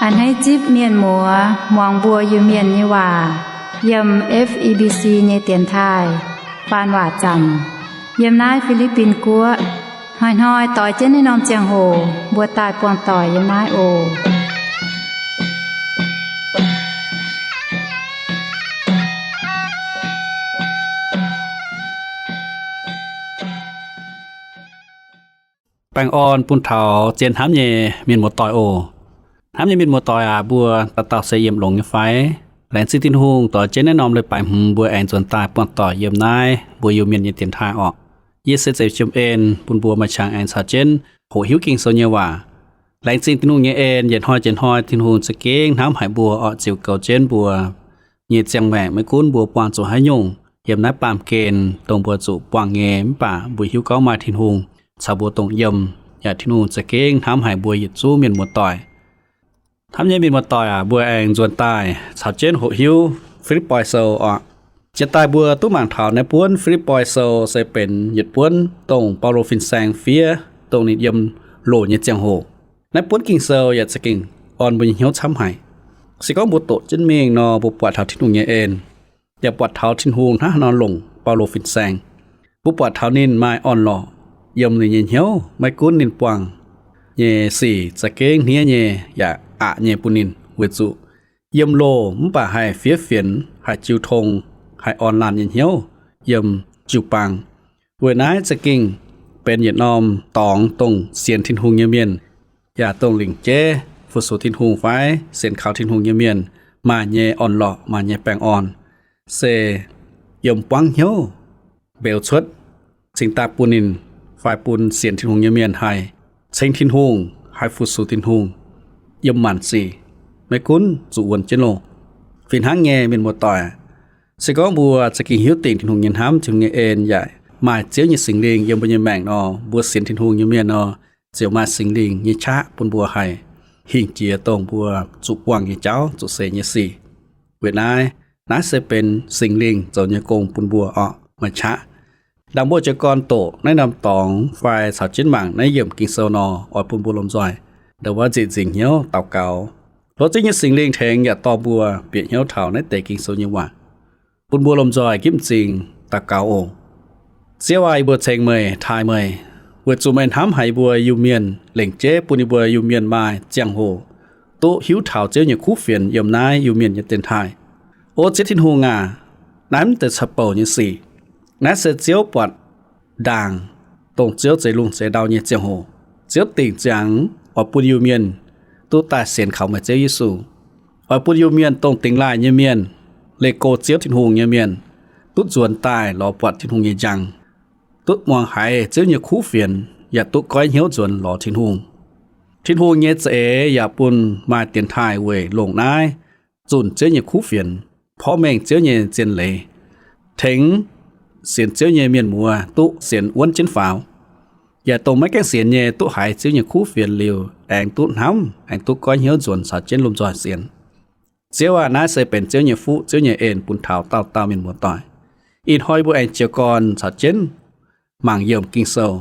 A'hneiv zipv mienh muoz muangx mbuo Iu-Mienh nyei waac yiem F E B C nyei dienx taaih faan waac zanc yiem naaiv Fi^li^bin Guoqv. Hnoi-hnoi doix jienv naaiv norm ziangh hoc mbuo daaih buangh doic yiem naaiv oc. Baengh orn bun taux zien hnamv nyei mienh muoz-doic oc. Hnamv nyei mienh muoz-doic aac, mbuo dauh dauh se yiem longx nyei fai? Laengz zingh Tin-Hungh doix jienv naaiv norm leiz-baaix hmz mbuo aengx nzuonx daaih buangh doic yiem naaiv mbuo Iu-Mienh nyei dienx taaih orqc. Yie se Zeiv Jiem En bun mbuo maaih qangx aengx caux jienv hoqc hiuv Ging-Sou nyei waac. Laengz zingh Tin-Hungh nyei en, yietc hnoi jiex hnoi Tin-Hungh za'gengh hnamv haic mbuo orqc, ziux goux jienv mbuo nyei ziangh maengc, maiv gunv mbuo buangh zuqc haaix nyungc yiem naaiv baamh gen dongh mbuo zuqc buangh nyei, mv baac mbuo hiuv gorngv maaih Tin-Hungh caux mbuo dongh yiem, yaac Tin-Hungh za'gengh hnamv haic mbuo yietc zungv mienh muoz-doic. Hnamv nyei mienh muoz-doic aac, mbuo aengx nzuonx daaih caux jienv hoqc hiuv Fi^lipv^poi Sou orqc. Jiex daaih mbuo duqv mangc taux naaiv buonv Fi^lipv^poi Sou se benx yietc buonv dongh Baulo fin-saeng fiev dongh ninh yiem loc nyei ziangh hoc. Naaiv buonv Ging-Sou yaac za'gengh orn mbuo nyei hnyouv camv haic. Se gorngv mbuo doqc jienv mingh nor, mbuo buatc taux Tin-Hungh nyei en, yaac buatc taux Tin-Hungh hnangv haaix nor longc Baulo fin-saeng. Mbuo buatc taux ninh maaih orn-lorqc yiem ninh nyei hnyouv, maiv gunv ninh buangh nyei sic za'gengh hniev nyei yaac aqc nyei bun ninh, weic zuqc yiem loh mv baac haih fiev fienx, haih jiu tong, haih orn laanh nyei hnyouv yiem jiu-baang. Weic naaiv za'gengh benx yietc norm dorngx dongh sienx Tin-Hungh nyei mienh, yaac dongh lingc jeiv fu-sux Tin-Hungh fai sienx kaux Tin-Hungh nyei mienh maaih nyei orn-lorqc, maaih nyei baengh orn, se yiem buangv hnyouv mbeux cuotv, cingx daaih bun ninh fai bun sienx Tin-Hungh nyei mienh haih ceng Tin-Hungh, haih fu-sux Tin-Hungh yiem maanc sic, maiv gunv zuqc wuonx jienv loh. Fih hnangv nyei, mienh muoz-doic, se gorngv mbuo za'gengh hiuv dingc Tin-Hungh nyei hnamv, Tin-Hungh nyei en, yaac maaih Ziouv nyei Singx Lingh yiem mbuo nyei maengc nor, mbuo sienx Tin-Hungh nyei mienh nor, ziouc maaih Singx Lingh nyei qaqv bun mbuo haih hingh jiex dongh mbuo zuqc buangh nyei jauv, zuqc seix nyei sic. Weic naaiv, naaiv se benx Singx Lingh zoux nyei gong bun mbuo orqc, maaih qaqv. Ndaangc mbuo jiez gorn doqc naaiv norm dorngx fai caux jienv mangc naaiv yiemc Ging-Sou nor, oix bun mbuo lomh nzoih ndau wuov nzieqc nzingc hnyouv daux gaux, tov Ziouv nyei Singx Lingh tengx yaac dorh mbuo bieqc hnyouv taux naaiv deix Ging-Sou nyei waac. Bun mbuo lomh nzoih ginv m'zing daux gaux oc. Ziouv aac, yie mbuo ceng meih, taaih meih, weic zuqc meih hnamv haic yie mbuo Iu-Mienh, lengc jeiv bun yie mbuo Iu-Mienh maaih ziangh hoc duqv hiuv taux Ziouv nyei kuv fienx yiem naaiv Iu-Mienh nyei dienx taaih. O Ziouv Tin-Hungh aac, naaiv mv deix caux bouc nyei sic. Naaiv se Ziouv buatc ndaangc, dongh Ziouv zeix lungh zeix ndau nyei ziangh hoc. Ziouv dingc ziangx oix bun Iu-Mienh duqv daaih sienx kaux meih Ziouv Yesu. Oix bun Iu-Mienh dongh dingx laaih nyei mienh, leih go Ziouv Tin-Hungh nyei mienh, duqv nzuonx daaih lorz buatc Tin-Hungh nyei njang, duqv muangx haiz Ziouv nyei kuv fienx, yaac duqv goiv hnyouv nzuonx lorz Tin-Hungh. Tin-Hungh nyei za'eix yaac bun maaih dienx taaih weic longc naaiv zunh Ziouv nyei kuv fienx, porv mengh Ziouv nyei zien leiz, tengx sienx Ziouv nyei mienh muoz duqv sienx wuonv jienv faaux. Yaac dongh maiv gaengh sienx nyei duqv haiz Ziouv nyei kuv fienx liuz, aengx duqv hnamv, aengx duqv goiv hnyouv nzuonx caux jienv lomh nzoih sienx. Ziouv aac, naaiv se benx Ziouv nyei fuqv, Ziouv nyei en bun taux dauh dauh mienh muoz-doic. Ih hnoi mbuo aengx jiez gorn caux jienv mangc yiemc Ging-Sou.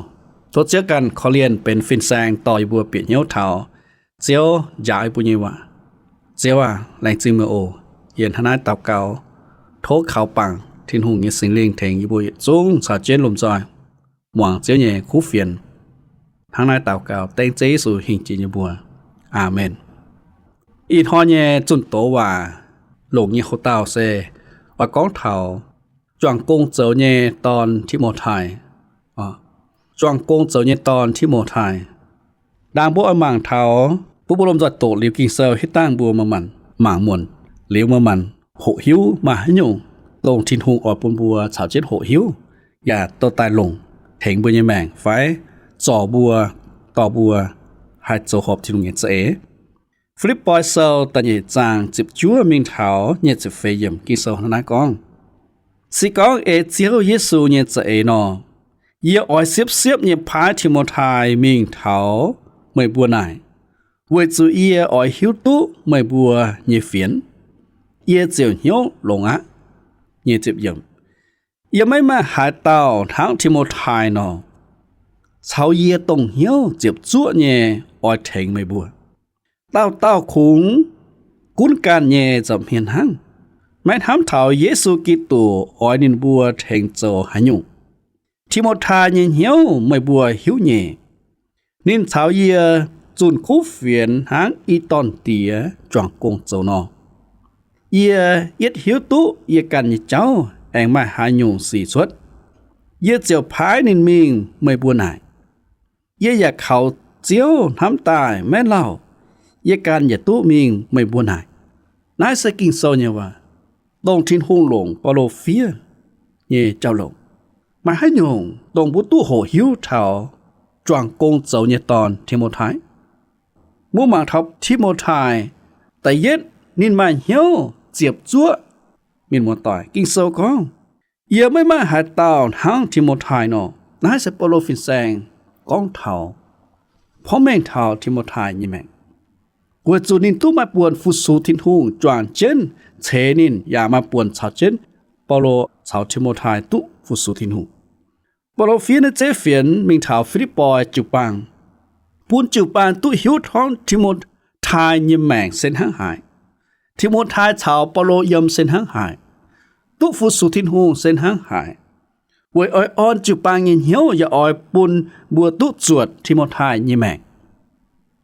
Tov Ziouv ganh korv-lienh benx fin-saeng dorh yie mbuo bieqc hnyouv taux Ziouv njaaux yie mbuo nyei waac. Ziouv aac, laengz zingh meih oc. Yie hnangv naaiv daux gaux, tov kaux bangc Tin-Hungh nyei Singx Lingh tengx yie mbuo yietc zungv caux jienv lomh nzoih muangx Ziouv nyei kuv fienx. Hnangv naaiv daux gaux dengv Ziouv Yesu hingh jiex nyei mbuox. Aamen. Ih hnoi nyei zunh doz waac longc nyei houx-daauh se oix gorngv taux juangc gong zoux nyei dorn Ti^mo^tai. Juangc gong zoux nyei dorn Ti^mo^tai. Ndaang mbuo oix mangc taux, bun mbuo lomh nzoih doqc liuz Ging-Sou hitv dangh mbuo manc-manc mangc muonc, liuz manc-manc hoqc hiuv maaih haaix nyungc dongh Tin-Hungh oix bun mbuo caux jienv hoqc hiuv, yaac dorh daaih longc tengx mbuo nyei maengc fai zorc mbuo, dorh mbuo haih zoux horpc Tin-Hungh nyei za'eix. Fi^lipv^poi Sou da'nyeic zaang ziepc juov mingh taux nyic ziepc feix yiemc Ging-Sou hnangv naaiv gorngv, Se gorngv ei Ziouv Yesu nyei za'eix nor, yie oix siepv-siepv nyei paaiv Ti^mo^tai mingh taux meih mbuo naaic, weic zuqc yie oix hiuv duqv meih mbuo nyei fienx, yie ziouc hnyouv longx aqv. Yie maiv maaih haaix dauh hnangv Ti^mo^tai nor, caux yie dongh hnyouv ziepc zuoqv nyei oix tengx meih mbuo. dauh dauh kungx gunv ganh nyei nza'hmien hnangv, maiv hnamv taux Yesu Giduc oix ninh mbuo tengx zoux haaix nyungc. Ti^mo^tai nyei hnyouv meih mbuo hiuv nyei. Ninh caux yie zunh kuv fienx hnangv i dorn-diex juangc gong zoux nor. Yie yietv hiuv duqv yie ganh nyei jauv aengx maaih haaix nyungc sic cuotv, yie ziouc paaiv ninh mingh meih mbuo naaic. Yie yaac kaux Ziouv hnamv daaih maiv lauh, yie ganh yaac duqv mingh meih mbuo naaic. Naaiv se Ging-Sou nyei waac, dongh Tin-Hungh longc Baulo fiev nyei jauv-louc. Maaih haaix nyungc dongh mbuo duqv hoqc hiuv taux juangc gong zoux nyei dorn, Ti^mo^tai? Mbuo mangc taux Ti^mo^tai, da'yietv, ninh maaih hnyouv ziepc zuoqv. Mienh muoz-doic, Ging-Sou gorngv, yie maiv maaih haaix dauh hnangv Ti^mo^tai nor. Naaiv se Baulo fin-saeng gorngv taux, porv mengh taux Ti^mo^tai nyei maengc, weic zuqc ninh duqv maaih buonc fu-sux Tin-Hungh juangc jienv ceix ninh, yaac maaih buonc caux jienv Baulo caux Ti^mo^tai duqv fu-sux Tin-Hungh. Baulo fiev naaiv zeiv fienx mingh taux Fi^lipv^poi jiu-baang, bun jiu-baang duqv hiuv torngv Ti^mo^tai nyei maengc se hnangv haaix, Ti^mo^tai caux Baulo yiem se hnangv haaix, duqv fu-sux Tin-Hungh se hnangv haaix, weic oix orn jiu-baang nyei hnyouv yaac oix bun mbuo duqv zuotc Ti^mo^tai nyei maengc.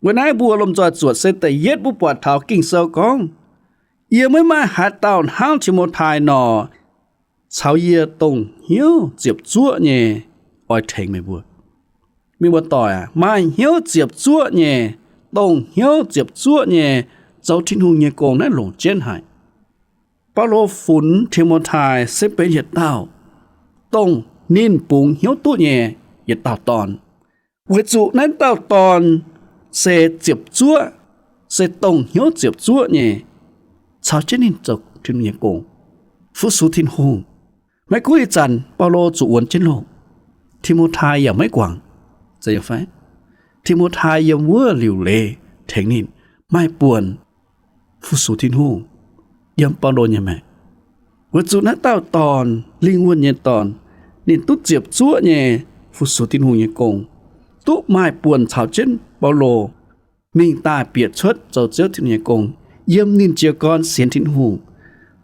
Weic naaiv mbuo lomh nzoih zuotc se da'yietv mbuo buatc taux Ging-Sou gorngv, yie maiv maaih haaix dauh hnangv Ti^mo^tai nor, caux yie dongh hnyouv ziepc zuoqv nyei oix tengx meih mbuo. Mienh muoz-doic aac, maaih hnyouv ziepc zuoqv nyei, dongh hnyouv ziepc zuoqv nyei zoux Tin-Hungh nyei gong naaiv longc jienv haic. Baulo funx Ti^mo^tai se benx yietc dauh dongh ninh bungx hnyouv duqv nyei yietc dauh dorn, weic zuqc naaiv dauh dorn se ziepc zuoqv, se dongh hnyouv ziepc zuoqv nyei, caux jienv ninh zoux Tin-Hungh nyei gong, fu-sux Tin-Hungh. Maiv gunv ih zanc Baulo zuqc wuonx jienv loh, Ti^mo^tai yaac maiv guangc, zeiz fai? Ti^mo^tai yiem wuov liuc leiz tengx ninh, maaih buonc fu-sux Tin-Hungh yiem Baulo nyei maengc, weic zuqc naaiv dauh dorn, lingh wuonh nyei dorn, ninh duqv ziepc zuoqv nyei fu-sux Tin-Hungh nyei gong, duqv maaih buonc caux jienv Baulo mingh daaih bieqc cuotv zoux Ziouv Tin-Hungh nyei gong, yiem ninh jiez gorn sienx Tin-Hungh.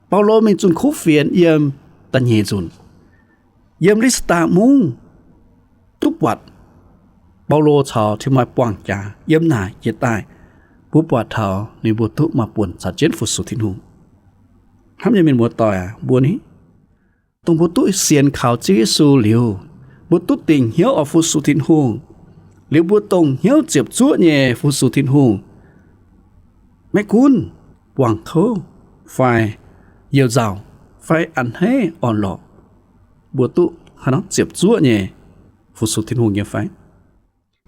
Baulo mingh zunh kuv fienx yiem da'nyeic nzunc, yiem Li^saa^daa Mungv duqv buatc Baulo caux Ti^mo^tai buangh jaax yiem naaic jiex daaih, mbuo buatc taux ninh mbuo duqv maaih buonc caux jienv fu-sux Tin-Hungh. Hnamv nyei mienh muoz-doic aac, mbuo ni, dongh mbuo duqv sienx kaux Ziouv Yesu liuz, mbuo duqv dingc hnyouv oix fu-sux Tin-Hungh, liuz mbuo dongh hnyouv ziepc zuoqv nyei fu-sux Tin-Hungh, maiv gunv buangh kouv fai youh nzauh fai a'hneiv orn-lorqc, mbuo duqv haaix nor ziepc zuoqv nyei fu-sux Tin-Hungh nyei fai?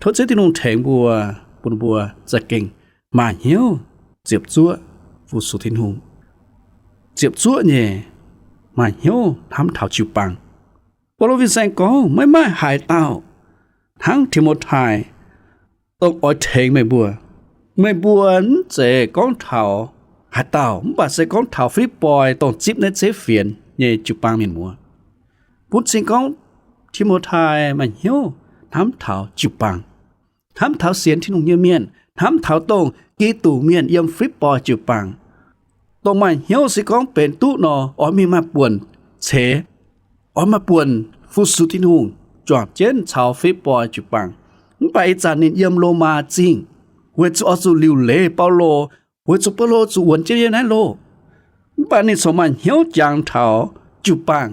Tov Ziouv Tin-Hungh tengx mbuo, bun mbuo za'gengh maaih hnyouv ziepc zuoqv fu-sux Tin-Hungh, ziepc zuoqv nyei maaih hnyouv hnamv taux jiu-baang. Baulo fin-saeng gorngv, maiv maaih haaix dauh hnangv Ti^mo^tai, dongh oix tengx meih mbuo. Meih mbuo mv zeiz gorngv taux haaix dauh, mv baac se gorngv taux Fi^lipv^poi dongh zipv naaiv zeiv fienx nyei jiu-baang mienh muoz. Bun cing gorngv Ti^mo^tai maaih hnyouv hnamv taux jiu-baang, hnamv taux sienx Tin-Hungh nyei mienh, hnamv taux dongh Giduc mienh yiem Fi^lipv^poi jiu-baang, dongh maaih hnyouv se gorngv benx duqv nor, oix mingh maaih buonc ceix, oix maaih buonc fu-sux Tin-Hungh juangc jienv caux Fi^lipv^poi jiu-baang. Mv baac ih zanc ninh yiem Lomaa Zingh, weic zuqc oix zuqc liuc leiz Baulo, weic zuqc Baulo zuqc wuonx jienv yiem naaiv loh. Mv baac ninh corc maaih hnyouv jangx taux jiu-baang.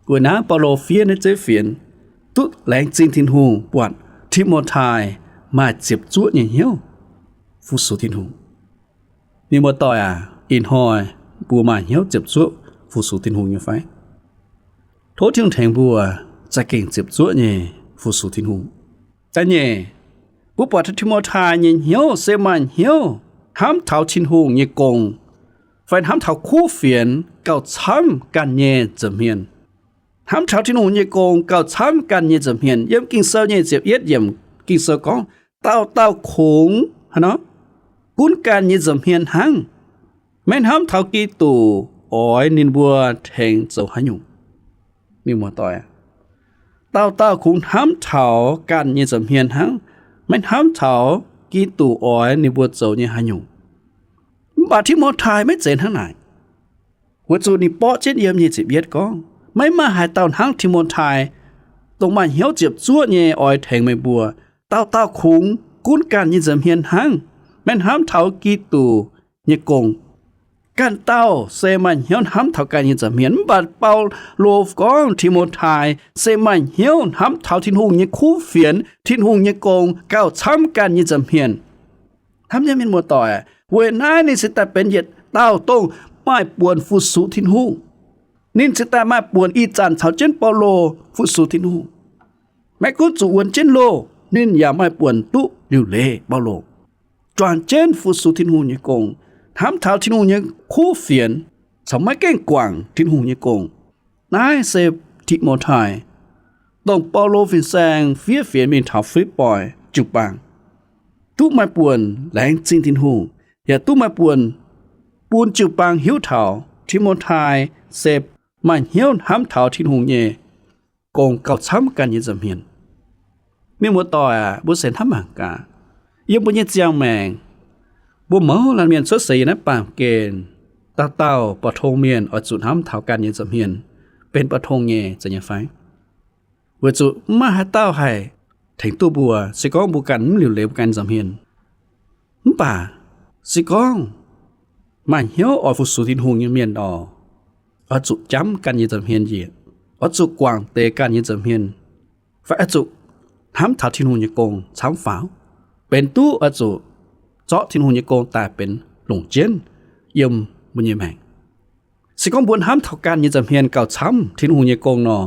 Weic naaiv Baulo fiev naaiv zeiv fienx duqv laengz zingh Tin-Hungh buatc Ti^mo^tai maaih ziepc zuoqv nyei hnyouv fu-sux Tin-Hungh. Mienh muoz-doic aac, ih hnoi mbuo maaih hnyouv ziepc zuoqv fu-sux Tin-Hungh nyei fai? Tov Tin-Hungh tengx mbuo za'gengh ziepc zuoqv nyei fu-sux Tin-Hungh. Da'nyeic, mbuo buatc taux Ti^mo^tai nyei hnyouv se maaih hnyouv hnamv taux Tin-Hungh nyei gong, fai hnamv taux kuv fienx gauh camv ganh nyei nza'hmien. Hnamv taux Tin-Hungh nyei gong gauh camv ganh nyei nza'hmien. Yiem Ging-Sou nyei ziepc yietv yiemc Ging-Sou gorngv, dauh dauh kungx, haaix nor, gunv ganh nyei nza'hmien hnangv, maiv hnamv taux Giduc oix ninh mbuo tengx zoux haaix nyungc. Mienh muoz-doic aac, dauh dauh kungx hnamv taux ganh nyei nza'hmien hnangv, maiv hnamv taux Giduc oix ninh mbuo zoux nyei haaix nyungc. Mv baac Ti^mo^tai maiv zeiz hnangv naaic, weic zuqc ninh borqv jienv yiem nyei ziepc yietv gorngv, maiv maaih haaix dauh hnangv Ti^mo^tai, dongh maaih hnyouv ziepc zuoqv nyei oix tengx meih mbuo. Dauh dauh kungx gunv ganh nyei nza'hmien hnangv, maiv hnamv taux Giduc nyei gong. Ganh dauh se maaih hnyouv hnamv taux ganh nyei nza'hmien, mv baac Baulo gorngv Ti^mo^tai se maaih hnyouv hnamv taux Tin-Hungh nyei kuv fienx, Tin-Hungh nyei gong gauh camv ganh nyei nza'hmien. Hnamv nyei mienh muoz-doic, weic naaiv ninh cingx daaih benx yietc dauh dongh maaih buonc fu-sux Tin-Hungh. Ninh cingx daaih maaih buonc ih zanc caux jienv Baulo fu-sux Tin-Hungh. Maiv gunv zuqc wuonx jienv loh, ninh yaac maaih buonc duqv liuc leiz Baulo, juangc jienv fu-sux Tin-Hungh nyei gong, hnamv taux Tin-Hungh nyei kuv fienx, caux maiv gaengh guangc Tin-Hungh nyei gong. Naaiv se Ti^mo^tai, dongh Baulo fin-saeng fiev fienx mingh taux Fi^lipv^poi jiu-baang, duqv maaih buonc laengz zingh Tin-Hungh, yaac duqv maaih buonc bun jiu-baang hiuv taux Ti^mo^tai se maaih hnyouv hnamv taux Tin-Hungh nyei gong gauh camv ganh nyei nza'hmien. Mienh muoz-doic aac, mbuo se hnamv mangc gaax, yiem mbuo nyei ziangh maengc, mbuo mouz laanh mienh cuotv seix yiem naaiv baamh gen, dauh dauh buatc tong mienh oix zuqc hnamv taux ganh nyei nza'hmien benx buatc tong nyei, zeiz nyei fai? Weic zuqc mv maaih haaix dauh haih tengx duqv mbuo, se gorngv mbuo ganh mv liuc leiz mbuo ganh nyei nza'hmien. Mv baac se gorngv maaih hnyouv oix fu-sux Tin-Hungh nyei mienh oc, oix zuqc jamv ganh nyei nza'hmien njiec, oix zuqc guangc deix ganh nyei nza'hmien, fai oix zuqc hnamv taux Tin-Hungh nyei gong camv faaux, benx duqv oix zuqc zorqv Tin-Hungh nyei gong daaih benx longc jienv yiem mbuo nyei maengc. Se gorngv mbuo hnamv taux ganh nyei nza'hmien gauh camv Tin-Hungh nyei gong nor,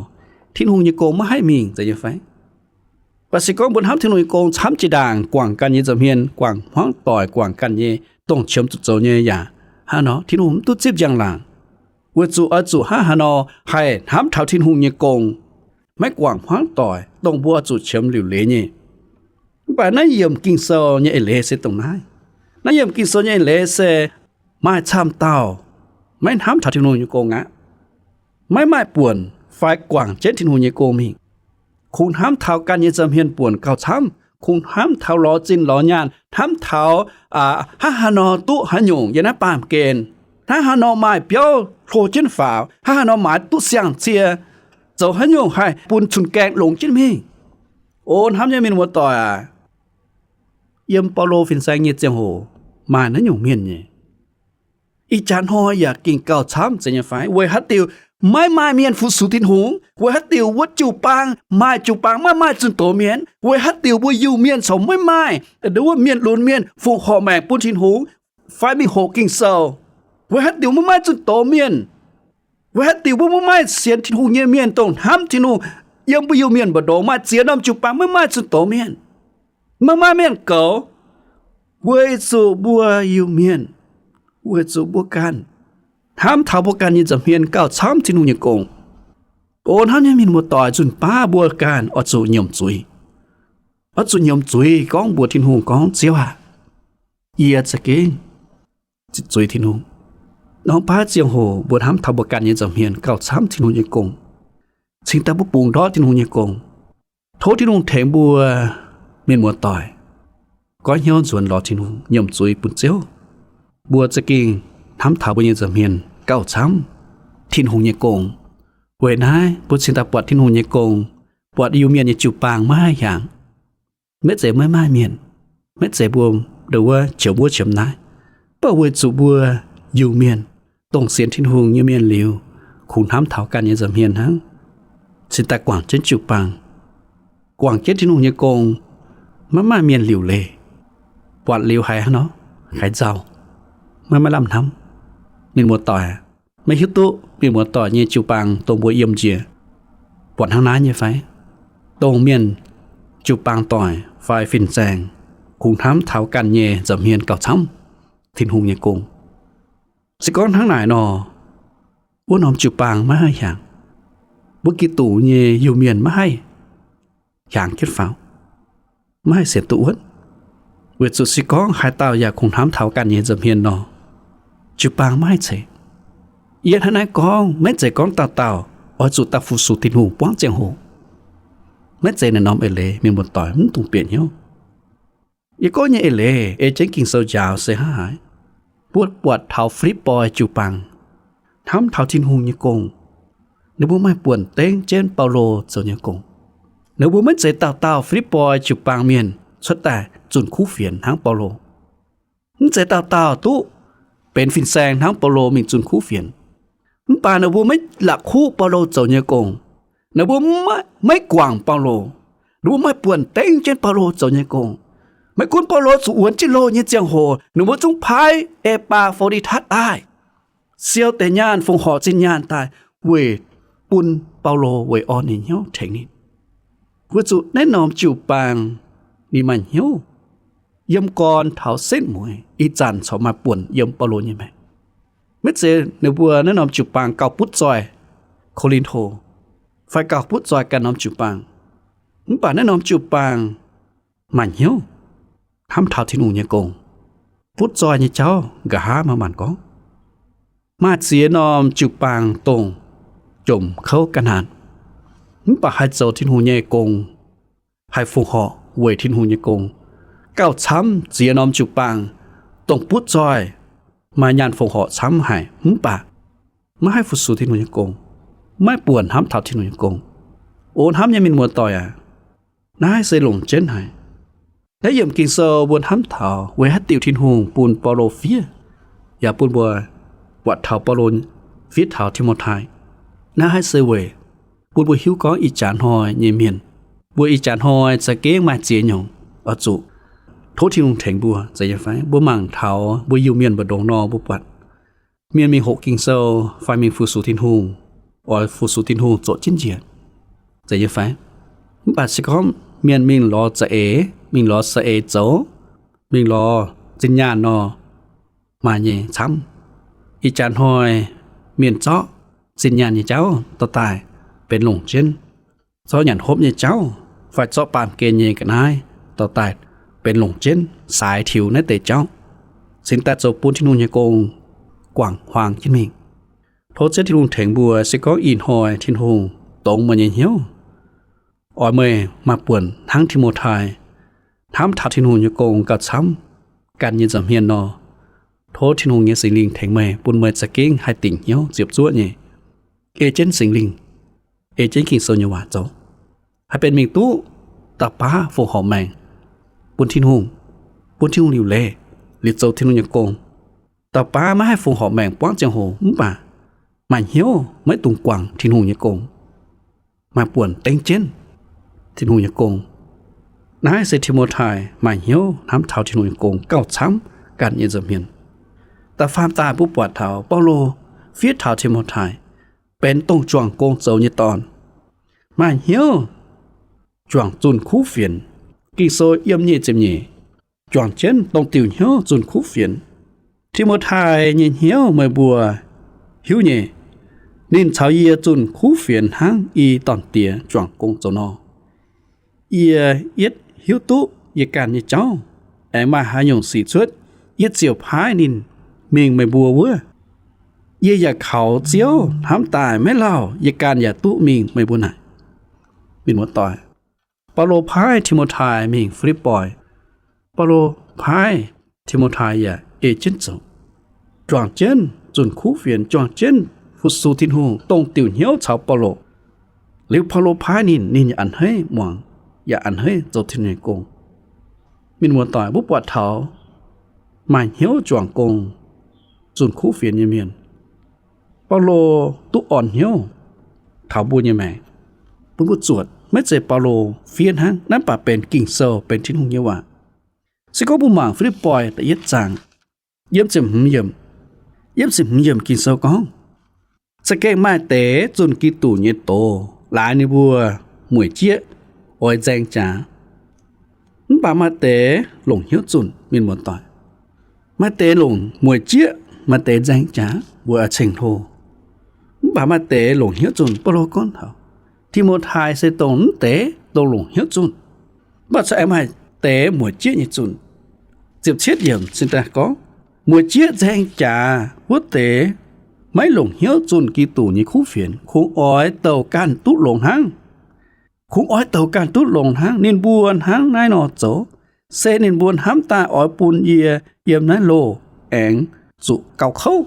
Tin-Hungh nyei gong maiv haih mingh, zeiz nyei fai? Mv baac se gorngv mbuo hnamv Tin-Hungh nyei gong camv jiex ndaangc, guangc ganh nyei nza'hmien, guangc hmuangv doic, guangc ganh nyei dongh qiemx zuqc zoux nyei yaac hnangv nor, Tin-Hungh mv duqv zipv njang-laangc. Weic zuqc oix zuqc hnangv haaix nor haih hnamv taux Tin-Hungh nyei gong, maiv guangc hmuangv doic, dongh mbuo oix zuqc qiemx liuc leiz nyei. Mv baac naaiv yiemc Ging-Sou nyei eix leiz se dongh naaiv. Naaiv yiemc Ging-Sou nyei eix leiz se maaih camv dauh maiv hnamv taux Tin-Hungh nyei gong aqv, maiv maaih buonc fai guangc jienv Tin-Hungh nyei gong mingh. Kungx hnamv taux ganh nyei nza'hmien buonc gauh camv, kungx hnamv taux lorz zinh lorz nyaanh, hnamv taux hnangv haaix nor duqv haaix nyungc yiem naaiv baamh gen, hnangv haaix nor maaih biauv hlo jienv faaux, hnangv haaix nor maaiz duqv siang-cie, zoux haaix nyungc haih bun cun-gaeng longx jienv mingh. O hnamv nyei mienh muoz-doic aac, yiem Baulo fin-saeng nyei ziangh hoc maaih naaiv nyungc mienh nyei. Ih jaax hnoi yaac gengh gauh camv, zeiz nyei fai? Weic haaix diuc maiv maaih mienh fu-sux Tin-Hungh? Weic haaix diuc wuov jiu-baang maaih jiu-baang maiv maaih zunh doz mienh? Weic haaix diuc mbuo Iu-Mienh corc maiv maaih wuov mienh lunx mienh fungc horc maengc bun Tin-Hungh fai mingh hoqc Ging-Sou? Weic haaix diuc maiv maaih zunh doz mienh? Weic haaix diuc mbuo maiv maaih sienx Tin-Hungh nyei mienh dongh hnamv Tin-Hungh yiem mbuo Iu-Mienh mbu'ndongx maaih ziex norm jiu-baang maiv maaih zunh doz mienh, maiv maaih mienh goux? Weic zuqc mbuo Iu-Mienh, weic zuqc mbuo ganh hnamv taux mbuo ganh nyei nza'hmien gauh camv Tin-Hungh nyei gong. O hnamv nyei mienh muoz-doic, nzunc baav mbuo ganh oix zuqc nyiemc zuiz. Oix zuqc nyiemc zuiz gorngv mbuox Tin-Hungh gorngv, Ziouv aah, yie za'gengh zuiz Tin-Hungh. Norm baav ziangh hoc mbuo hnamv taux mbuo ganh nyei nza'hmien gauh camv Tin-Hungh nyei gong, cingx daaih mbuo bungx ndortv Tin-Hungh nyei gong. Tov Tin-Hungh tengx mbuo mienh muoz-doic goiv hnyouv nzuonx lorz Tin-Hungh, nyiemc zuiz bun Ziouv. Mbuo za'gengh hnamv taux mbuo nyei nza'hmien gauh camv Tin-Hungh nyei gong. Weic naaiv mbuo cingx daaih buatc Tin-Hungh nyei gong, buatc Iu-Mienh nyei jiu-baang maiv haih hiaangx. Maiv zeiz maiv maaih mienh, maiv zeiz mbuo ndongc wuov qiemx wuov qiemx naaiv, mv baac weic zuqc mbuo Iu-Mienh dongh sienx Tin-Hungh nyei mienh liuz, kungx hnamv taux ganh nyei nza'hmien hnangv, cingx daaih guangc jienv jiu-baang, guangc jienv Tin-Hungh nyei gong, maiv maaih mienh liuc leiz. Buatc liuz haiz hnangv nor, haiz nzauh, maiv maaih lamh hnamv. Mienh muoz-doic, maiv hiuv duqv mienh muoz-doic nyei jiu-baang dongh mbuo yiem njiec buatc hnangv naaiv nyei fai? Dongh mienh jiu-baang doic fai fin-saeng kungx hnamv taux ganh nyei nza'hmien gauh camv Tin-Hungh nyei gong. Se gorngv hnangv naaic nor, wuov norm jiu-baang maiv haih hiaangx. Mbuo Giduc nyei Iu-Mienh maiv haih hiaangx jienv faaux, maiv haih sienx duqv wuonv. Weic zuqc se gorngv haaix dauh yaac kungx hnamv taux ganh nyei nza'hmien nor, jiu-baang maiv haih ceix. Yie hnangv naaiv gorngv maiv zeiz gorngv dauh dauh oix zuqc daaih fu-sux Tin-Hungh buangv ziangh hoc. Maiv zeiz naaiv norm eix leiz, mienh muoz-doic, mv dungx bieqc hnyouv. Yie gorngv nyei eix leiz ei jienv Ging-Sou njaaux se hnangv haaix? Mbuo buatc taux Filipv^poi jiu-baang hnamv taux Tin-Hungh nyei gong, ninh mbuo maaih buonc dengv jienv Baulo zoux nyei gong. Ninh mbuo maiv zeiz dauh dauh Filipv^poi jiu-baang mienh cuotv daaih zunh kuv fienx hnangv Baulo. Mv zeiz dauh dauh duqv benx fin-saeng hnangv Baulo mingh zunh kuv fienx. Mv baac ninh mbuo maiv la'kuqv Baulo zoux nyei gong. Ninh mbuo maiv, maiv guangc Baulo. Ninh mbuo maaih buonc dengv jienv Baulo zoux nyei gong. Maiv gunv Baulo zuqc wuonx jienv loh nyei ziangh hoc, ninh mbuo zungv paaiv E^baa^fo^ndi^tatv daaih, siou deix nyaanh fongc horc zinh nyaanh daaih weic bun Baulo weic orn ninh hnyouv tengx ninh. Weic zuqc naaiv norm jiu-baang ninh maaih hnyouv yiem gorn taux setv mueiz ih zanc corc maaih buonc yiem Baulo nyei maengc. Maiv zeiz ninh mbuo naaiv norm jiu-baang gauh butv zoih Ko^lin^to fai gauh butv zoih ganh norm jiu-baang. Mv baac naaiv norm jiu-baang maaih hnyouv hnamv taux Tin-Hungh nyei gong. Butv zoih nyei jauv nqa'haav maaih maanc gorngv. Maaih ziex norm jiu-baang dongh jomc kouv ga'naanh, mv baac haih zoux Tin-Hungh nyei gong, haih fongc horc weic Tin-Hungh nyei gong, gauh camv ziex norm jiu-baang dongh butv zoih, maaih nyaanh fongc horc camv haic mv baac maiv haih fu-sux Tin-Hungh nyei gong, maiv buonc hnamv taux Tin-Hungh nyei gong. O hnamv nyei mienh muoz-doic aac, naaiv se longc jienv haic. Naaiv yiemc Ging-Sou mbuo hnamv taux weic haaix diuc Tin-Hungh bun Baulo fiev, yaac bun mbuo buatc taux Baulo fiev taux Ti^mo^tai. Naaiv haih se weic bun mbuo hiuv gorngv ih jaax hnoi nyei mienh, mbuo ih jaax hnoi za'gengh maaih ziex nyungc oix zuqc tov Tin-Hungh tengx mbuo, zeiz nyei fai? Mbuo mangc taux mbuo Iu-Mienh mbu'ndongx nor mbuo buatc mienh mingh hoqc Ging-Sou fai mingh fu-sux Tin-Hungh, oix fu-sux Tin-Hungh zoqc jienv njiec, zeiz nyei fai? Mv baac se gorngv mienh mingh lorz za'eix, mingh lorz saeng-eix zoux, mingh lorz zinh nyaanh nor, maaih nyei camv. Ih jaax hnoi mienh zorqv zinh nyaanh nyei jauv dorh daaih benx longc jienv, zorqv nyanc hopv nyei jauv fai zorqv baamh gen nyei ga'naaiv dorh daaih benx longc jienv saaix tiux naaiv deix jauv, cingx daaih zoux bun Tin-Hungh nyei gong guangc huaang jienv mingh. Tov Ziouv Tin-Hungh tengx mbuo, se gorngv ih hnoi Tin-Hungh dongz meih nyei hnyouv, oix meih maaih buonc hnangv Ti^mo^tai hnamv taux Tin-Hungh nyei gong gauh camv ganh nyei nza'hmien nor, tov Tin-Hungh nyei Singx Lingh tengx meih, bun meih za'gengh haih dingc hnyouv ziepc zuoqv nyei, ei jienv Singx Lingh, ei jienv Ging-Sou nyei waac zoux, haih benx mingh duqv dauh baav fongc horc maengc bun Tin-Hungh, bun Tin-Hungh liuc leiz, liuz zoux Tin-Hungh nyei gong. Dauh baav maiv haih fongc horc maengc buangv ziangh hoc mv baac maaih hnyouv maiv dungx guangc Tin-Hungh nyei gong, maaih buonc dengv jienv Tin-Hungh nyei gong. Naaiv se Ti^mo^tai maaih hnyouv hnamv taux Tin-Hungh nyei gong gauh camv ganh nyei nza'hmien. Da'faam daaih mbuo buatc taux Baulo fiev taux Ti^mo^tai benx dongh juangc gong zoux nyei dorn, maaih hnyouv juangc zunh kuv fienx. Ging-Sou yiem nyic ziepc nyeic juangc jienv dongh diuc hnyouv zunh kuv fienx. Ti^mo^tai nyei hnyouv meih mbuo hiuv nyei. Ninh caux yie zunh kuv fienx hnangv i dorn diex juangc gong zoux nor. Yie yietv hiuv duqv yie ganh nyei jauv, aengx maaih haaix nyungc sic cuotv, yie ziouc paaiv ninh mingh meih mbuo wuov. Yie yaac kaux Ziouv hnamv daaih maiv lauh, yie ganh yaac duqv mingh meih mbuo naaic. Mienh muoz-doic, Baulo paaiv Ti^mo^tai mingh Filipv^poi. Baulo paaiv Ti^mo^tai yaac ei jienv zoux, juangc jienv zunh kuv fienx, juangc jienv fu-sux Tin-Hungh, dongh diuc hnyouv caux Baulo. Liuz Baulo paaiv ninh, ninh yaac a'hneiv muangx, yaac a'hneiv zoux Tin-Hungh nyei gong. Mienh muoz-doic, mbuo buatc taux maaih hnyouv juangc gong, zunh kuv fienx nyei mienh, Baulo duqv orn hnyouv taux mbuo nyei maengc, bun mbuo zuotc. Maiv zeiz Baulo fiev hnangv, naaiv baac benx Ging-Sou, benx Tin-Hungh nyei waac. Se gorngv mbuo mangc Filipv^poi da'yietv zaang, yiem ziepc hmz yiemc, yiem ziepc hmz yiemc Ging-Sou gorngv, za'gengh maaih deix zunh Giduc nyei doz laaix ninh mbuo mueic jieqv oix nzaeng jaax, mv baac maaih deix longc hnyouv zunh. Mienh muoz-doic, maaih deix longc mueic jieqv, maaih deix nzaeng jaax, mbuo ceng-hlo. Mv baac maaih deix longc hnyouv zunh. Baulo gorngv taux Ti^mo^tai se dongh mv deix dongh longc hnyouv zunh, mv baac corc aengx maaih deix mueic jieqv nyei zunh. Ziepc cietv yiemc cingx daaih gorngv, mueic jieqv nzaeng jaax wuov deix maiv longc hnyouv zunh Giduc nyei kuv fienx, kungx oix douc ganh duqv longx hnangv. Kungx oix douc ganh duqv longx hnangv. Ninh mbuo hnangv naaiv nor zoux, se ninh mbuo hnamv daaih oix bun yie yiem naaiv loh aengx zuqc gauh kouv.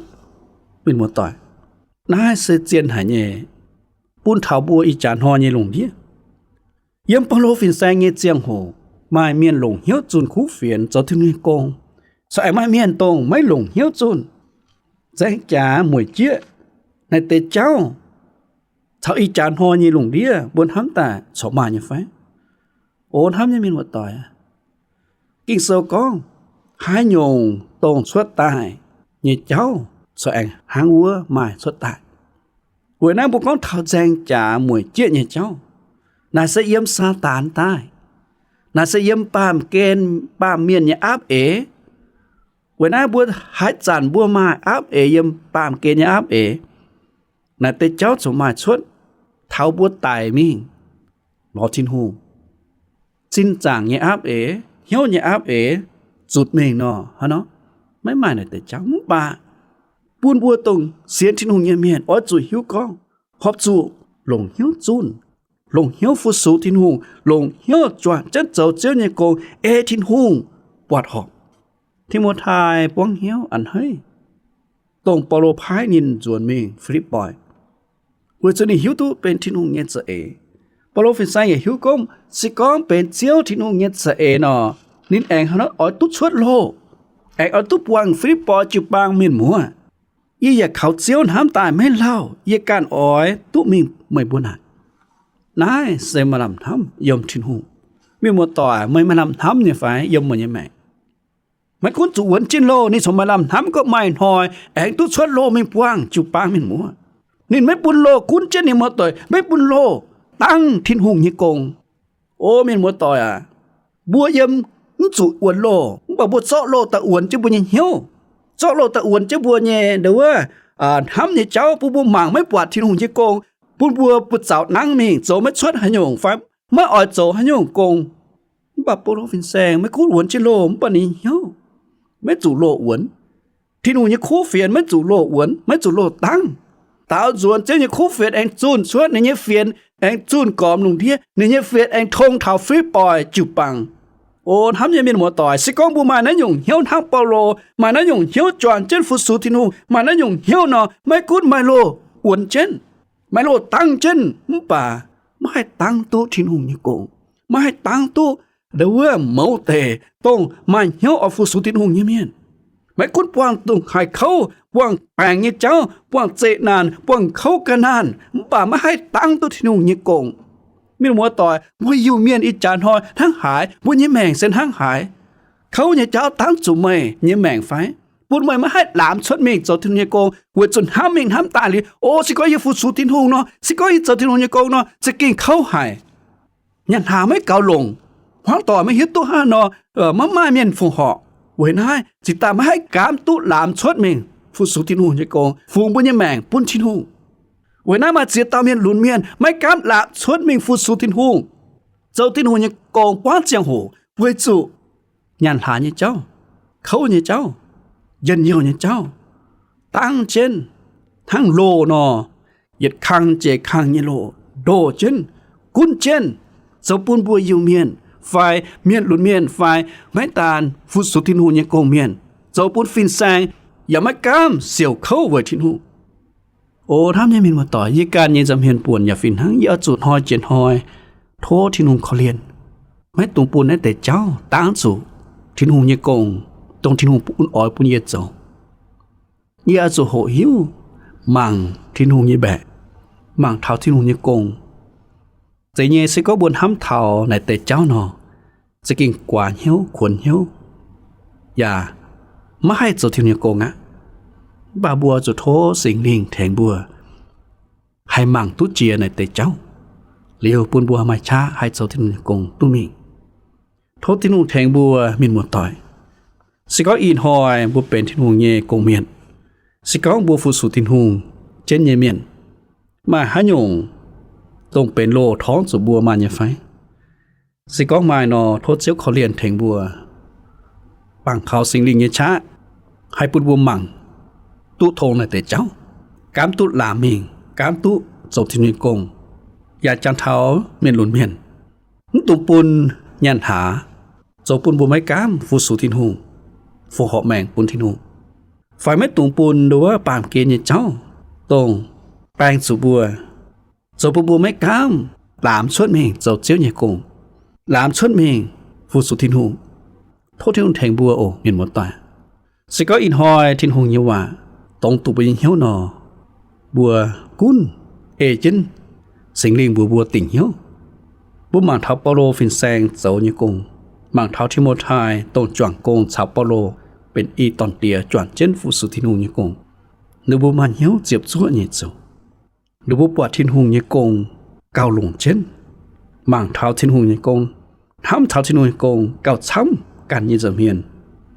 Mienh muoz-doic, naaiv se zien haic nyei, bun taux mbuo ih jaax hnoi nyei lungh ndiev. Yiem Baulo fin-saeng nyei ziangh hoc, maaih mienh longc hnyouv zunh kuv fienx zoux Tin-Hungh nyei gong, corc aengx maaih mienh dongh maiv longc hnyouv zunh. Nzaeng jaax mueic jieqv naaic deix jauv caux ih jaax hnoi nyei lungh ndiev mbuo hnamv daaih corc maaih nyei fai? O hnamv nyei mienh muoz-doic, Ging-Sou gorngv haaix nyungc dongh cuotv daaih nyei jauv corc aengx hnangv wuov maaih cuotv daaih. Weic naaiv mbuo gorngv taux nzaeng jaax mueic jieqv nyei jauv, naaic se yiem Saadaan daaih. Naaic se yiem baamh gen, baamh mienh nyei aapv eix. Weic naaiv mbuo haaix zanc mbuo maaih aapv eix yiem baamh gen nyei aapv eix, naaic deix jauv corc maaih cuotv taux mbuo daic mingh lorz Tin-Hungh. Zinh zaangc nyei aapv eix, hnyouv nyei aapv eix zutc mingh nor, hnangv nor maiv maaih naaic deix jauv. Mv baac bun mbuo dongh sienx Tin-Hungh nyei mienh oix zuqc hiuv gorngv horpc zuqc longc hnyouv zunh, longc hnyouv fu-sux Tin-Hungh, longc hnyouv juangc jienv zoux Ziouv nyei gong ei Tin-Hungh buatc horpc. Ti^mo^tai buangv hnyouv a'hneiv dongh Baulo paaiv ninh nzuonx mingh Fi^lipv^poi, weic zuqc ninh hiuv duqv benx Tin-Hungh nyei za'eix. Baulo fin-saeng yaac hiuv gorngv se gorngv benx Ziouv Tin-Hungh nyei za'eix nor, ninh aengx hnangv nor oix duqv cuotv loh, aengx oix duqv buangh Fi^lipv^poi jiu-baang mienh muoz. Yie yaac kaux Ziouv hnamv daaih maiv lauh, yie ganh oix duqv mingh meih mbuo naaic. Naaiv se maaih lamh hnamv yiem Tin-Hungh. Mienh muoz-doic, meih maaih lamh hnamv nyei fai yiem meih nyei maengc? Maiv gunv zuqc wuonx jienv loh, ninh corc maaih lamh hnamv gorngv maaih hnoi aengx duqv cuotv loh mingh buangh jiu-baang mienh muoz. Ninh maiv bun loh gunv jienv ninh muoz-doic, maiv bun loh dangv Tin-Hungh nyei gong. O mienh muoz-doic aac, mbuo yiem mv zuqc wuonx loh, mv baac mbuo zorqv loh daaih wuonx jienv mbuo nyei hnyouv, zorqv loh daaih wuonx jienv mbuo nyei nduov wuov hnamv nyei jauv, bun mbuo mangc maiv buatc Tin-Hungh nyei gong, bun mbuo buoz zaux nangv mingh zoux maiv cuotv haaix nyungc fai maiv oix zoux haaix nyungc gong. Mv baac Baulo fin-saeng maiv gunv wuonx jienv loh, mv baac ninh hnyouv maiv zuqc loh wuonx. Tin-Hungh nyei kuv fienx maiv zuqc loh wuonx, maiv zuqc loh dangv. Daaux nzuonx Ziouv nyei kuv fienx aengx zunh cuotv, ninh nyei fienx aengx zunh gormx lungh ndiev, ninh nyei fienx aengx tong taux Fi^lipv^poi jiu-baang. O hnamv nyei mienh muoz-doic, se gorngv mbuo maaih naaiv nyungc hnyouv hnangv Baulo, maaih naaiv nyungc hnyouv juangc jienv fu-sux Tin-Hungh, maaih naaiv nyungc hnyouv nor, maiv gunv maaih loh wuonx jienv, maaih loh dangv jienv, mv baac maiv haih dangv duqv Tin-Hungh nyei gong, maiv haih dangv duqv nduov wuov mouz deix dongh maaih hnyouv oix fu-sux Tin-Hungh nyei mienh. Maiv gunv buangh dongh haaix kouv, buangh baengc nyei jauv, buangh zeqc naanc, buangh kouv ga'naanh, mv baac maiv haih dangv duqv Tin-Hungh nyei gong. Mienh muoz-doic, mbuo Iu-Mienh ih jaax hnoi hnangv haaix, mbuo nyei maengc se hnangv haaix. Kouv nyei jauv dangv zuqc meih nyei maengc fai? Bun meih maiv haih laamx cuotv mingh zoux Tin-Hungh nyei gong, weic zuqc hnamv mingh hnamv daaih liuz, o, se gorngv yie fu-sux Tin-Hungh nor, se gorngv yie zoux Tin-Hungh nyei gong nor, za'gengh kouv haic. Nyanc hlaax maiv gaux longc, hmuangv doic maiv hiuv duqv hnangv nor, maiv maaih mienh fongc horc. Weic naaiv zinh daaih maiv haih gaamv duqv laamx cuotv mingh fu-sux Tin-Hungh nyei gong, fungx mbuo nyei maengc bun Tin-Hungh. Weic naaiv maaih ziex dauh mienh lunx mienh maiv gaamv laamx cuotv mingh fu-sux Tin-Hungh, zoux Tin-Hungh nyei gong buangv ziangh hoc, weic zuqc nyanc hlaax nyei jauv, kouv nyei jauv, njien-youh nyei jauv, dangv jienv hnangv loh nor, yietc kang jiex kang nyei loh ndoh jienv, gunv jienv, zoux bun mbuo Iu-Mienh fai mienh lunx mienh fai maiv daan fu-sux Tin-Hungh nyei gong-mienh, zoux bun fin-saeng yaac maiv gaamv siouc kouv weic Tin-Hungh. O hnamv nyei mienh muoz-doic, yie ganh nyei nza'hmien buonc yaac fih hnangv. Yie oix zuqc hnoi jiex hnoi tov Tin-Hungh korv-lienh, maiv dungx bun naaiv deix jauv dangv zuqc Tin-Hungh nyei gong, dongh Tin-Hungh bun oix bun yie zoux. Yie oix zuqc hoqc hiuv mangc Tin-Hungh nyei mbaeqc, mangc taux Tin-Hungh nyei gong. Zeiz nyei, se gorngv mbuo hnamv taux naaic deix jauv nor, za'gengh guaax hnyouv, kuonx hnyouv, yaac maiv haih zoux Tin-Hungh nyei gong aqv. Mv baac mbuo zuqc tov Singx Lingh tengx mbuo haih mangc duqv jiex naaic deix jauv, liuz bun mbuo maaih qaqv haih zoux Tin-Hungh nyei gong duqv mingh. Tov Tin-Hungh tengx mbuo mienh muoz-doic. Se gorngv ih hnoi mbuo benx Tin-Hungh nyei gong-mienh, se gorngv mbuo fu-sux Tin-Hungh jienv nyei mienh, maaih haaix nyungc dongh benx loh torngv zuqc mbuo maaih nyei fai? Se gorngv maaih nor, tov Ziouv korv-lienh tengx mbuo, mangc kaux Singx Lingh nyei qaqv, haih bun mbuo mangc duqv tong naaic deix jauv, gaamv duqv laamc mingh, gaamv duqv zoux Tin-Hungh nyei gong, yaac jangx taux mienh lunx mienh. Mv dungx bun nyaanh hlaax zoux bun mbuo maiv gaamv fu-sux Tin-Hungh, fongc horc maengc bun Tin-Hungh, fai maiv dungx bun nduov baamh gen nyei jauv, dongh baeng zuqc mbuo, zoux bun mbuo maiv gaamv laamx cuotv mingh zoux Ziouv nyei gong, laamx cuotv mingh fu-sux Tin-Hungh. Tov Tin-Hungh tengx mbuo oc, mienh muoz-doic. Se gorngv ih hnoi Tin-Hungh nyei waac dongz duqv mbuo nyei hnyouv nor, mbuo gunv ei jienv Singx Lingh mbuox mbuo dingc hnyouv. Mbuo mangc taux Baulo fin-saeng zoux nyei gong, mangc taux Ti^mo^tai dongh juangc gong caux Baulo benx i dorn-diex juangc jienv fu-sux Tin-Hungh nyei gong, ninh mbuo maaih hnyouv ziepc zuoqv nyei zoux. Ninh mbuo buatc Tin-Hungh nyei gong gauh longc jienv, mangc taux Tin-Hungh nyei gong, hnamv taux Tin-Hungh nyei gong gauh camv ganh nyei nza'hmien.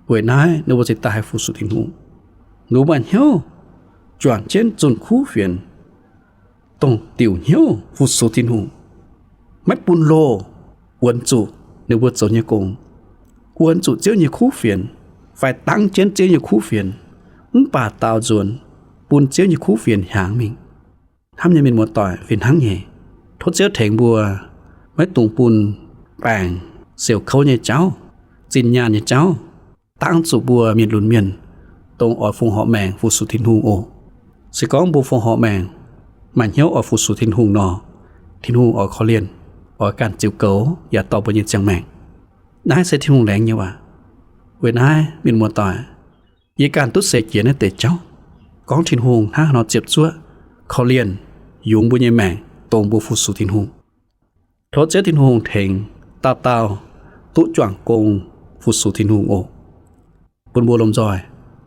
Weic naaiv ninh mbuo cingx daaih haih fu-sux Tin-Hungh. Ninh mbuo maaih hnyouv juangc jienv zunh kuv fienx, dongh diuc hnyouv fu-sux Tin-Hungh, maiv bun loh wuonx zuqc ninh mbuo zoux nyei gong, wuonx zuqc Ziouv nyei kuv fienx, fai dangv jienv Ziouv nyei kuv fienx, mv baac daaux nzuonx bun Ziouv nyei kuv fienx hiaangx mingh. Hnamv nyei mienh muoz-doic, fih hnangv nyei, tov Ziouv tengx mbuo maiv dungx bun baengc, siouc kouv nyei jauv, zinh nyaanh nyei jauv, dangv zuqc mbuo mienh lunx mienh dongh oix fongc horc maengc fu-sux Tin-Hungh oc. Se gorngv mbuo fongc horc maengc, maaih hnyouv oix fu-sux Tin-Hungh nor, Tin-Hungh oix korv-lienh, oix ganh ziux goux yaac dorh mbuo nyei ziangh maengc. Naaiv se Tin-Hungh laengz nyei waac. Weic naaiv, mienh muoz-doic, yie ganh duqv seix jiex naaiv deix jauv, gorngv Tin-Hungh hnangv haaix nor ziepc zuoqv korv-lienh, yungz mbuo nyei maengc, dongh mbuo fu-sux Tin-Hungh. Tov Ziouv Tin-Hungh tengx dauh dauh duqv juangc gong fu-sux Tin-Hungh oc. Bun mbuo lomh nzoih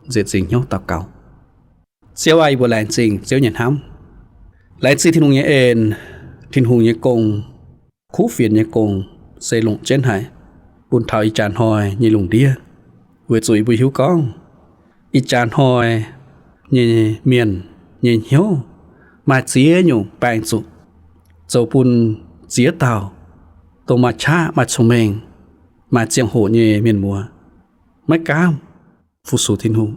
nzieqc zingc hnyouv daux gaux. Ziouv aac, yie mbuo laengz zingh Ziouv nyei hnamv, laengz zingh Tin-Hungh nyei en, Tin-Hungh nyei gong, kuv fienx nyei gong se longc jienv haic bun taux ih jaax hnoi nyei lungh ndiev. Weic zuqc yie mbuo hiuv gorngv ih jaax hnoi nyei mienh nyei hnyouv maaih ziex nyungc baeng zuqc, zoux bun ziex dauh dongh maaih qaqv, maaih cong-mengh, maaih ziangh hoc nyei mienh muoz maiv gaamv fu-sux Tin-Hungh,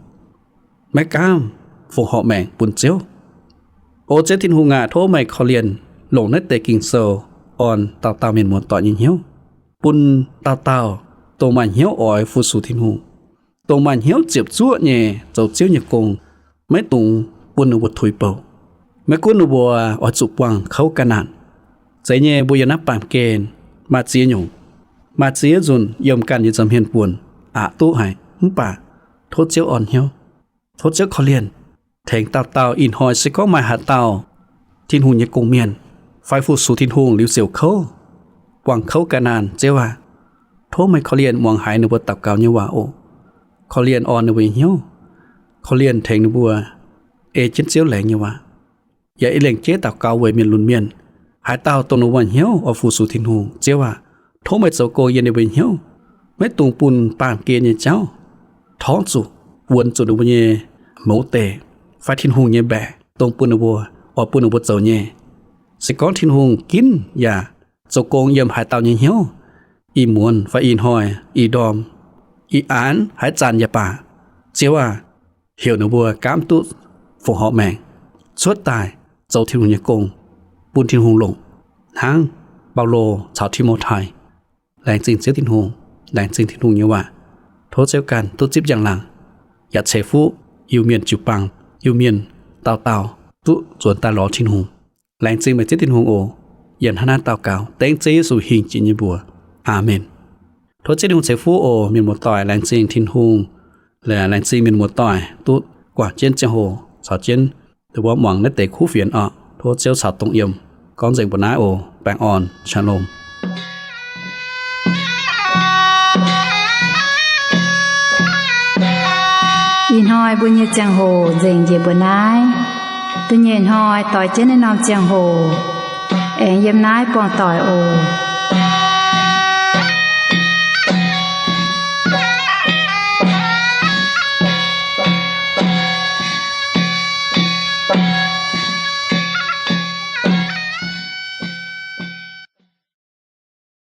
maiv gaamv fongc horc maengc bun Ziouv. O Ziouv Tin-Hungh aac, tov meih korv-lienh longc naaiv deix Ging-Sou orn dauh dauh mienh muoz-doic nyei hnyouv, bun dauh dauh dongh maaih hnyouv oix fu-sux Tin-Hungh, dongh maaih hnyouv ziepc zuoqv nyei zoux Ziouv nyei gong, maiv dungx bun ninh mbuo tuix bouc. Maiv gunv ninh mbuo oix zuqc buangh kouv ga'naanc, zeiz nyei mbuo yiem naaiv baamh gen maaih ziex nyungc, maaih ziex nzunc yiem ganh nyei nza'hmien buonc aqc duqv haic, mv baac tov Ziouv orn hnyouv, tov Ziouv korv-lienh tengx dauh dauh ih hnoi se gorngv maaih haaix dauh Tin-Hungh nyei gong-mienh fai fu-sux Tin-Hungh liuz siouc kouv, buangh kouv ga'naanc, Ziouv aac, tov meih korv-lienh muangx haiz ninh mbuo daux gaux nyei waac oc. Korv-lienh orn ninh mbuo nyei hnyouv, korv-lienh tengx ninh mbuo ei jienv Ziouv laengz nyei waac. Yaac ei lengc jeiv daux gaux weic mienh lunx mienh, haaix dauh dongh ninh mbuo hnyouv oix fu-sux Tin-Hungh, Ziouv aac, tov meih zoux gong yiem ninh mbuo hnyouv, maiv dungx bun baamh gen nyei jauv torngv zuqc, wuonx zuqc ninh mbuo nyei mouz deic fai Tin-Hungh nyei mbaeqc dongh bun ninh mbuo, oix bun ninh mbuo zoux nyei. Se gorngv Tin-Hungh ginv yaac zoux gong yiem haaix dauh nyei hnyouv, ih muonz fai ih hnoi, ih ndorm, ih aanx haaix zanc yaac baac, Ziouv aac, heuc ninh mbuo gaamv duqv fongc horc maengc, cuotv daaih zoux Tin-Hungh nyei gong, bun Tin-Hungh longc, hnangv Baulo caux Ti^mo^tai. Laengz zingh Ziouv Tin-Hungh, laengz zingh Tin-Hungh nyei waac. Tov Ziouv ganh duqv zipv njang-laangc, yaac ceix fuqv Iu-Mienh jiu-baang, Iu-Mienh dauh dauh duqv nzuonx daaih lorz Tin-Hungh. Laengz zingh meih Ziouv Tin-Hungh oc. Yie hnangv naaiv daux gaux dengv Ziouv Yesu hingh jiex nyei mbuox. Aamen. Tov Ziouv Tin-Hungh ceix fuqv oc mienh muoz-doic. Laengz zingh Tin-Hungh, laengz zingh mienh muoz-doic duqv guangc jienv ziangh hoc caux jienv ndongc wuov muangx naaiv deix kuv fienx oc. Tov Ziouv caux dongh yiem gorngv nzengc mbuo naaiv oc. Baengh orn, Shalom. Ih hnoi mbuo nyei ziangh hoc nzengc njiec mbuo naaiv. Da'nyeic hnoi doix jienv naaiv norm ziangh hoc aengx yiem naaiv buangh doic oc.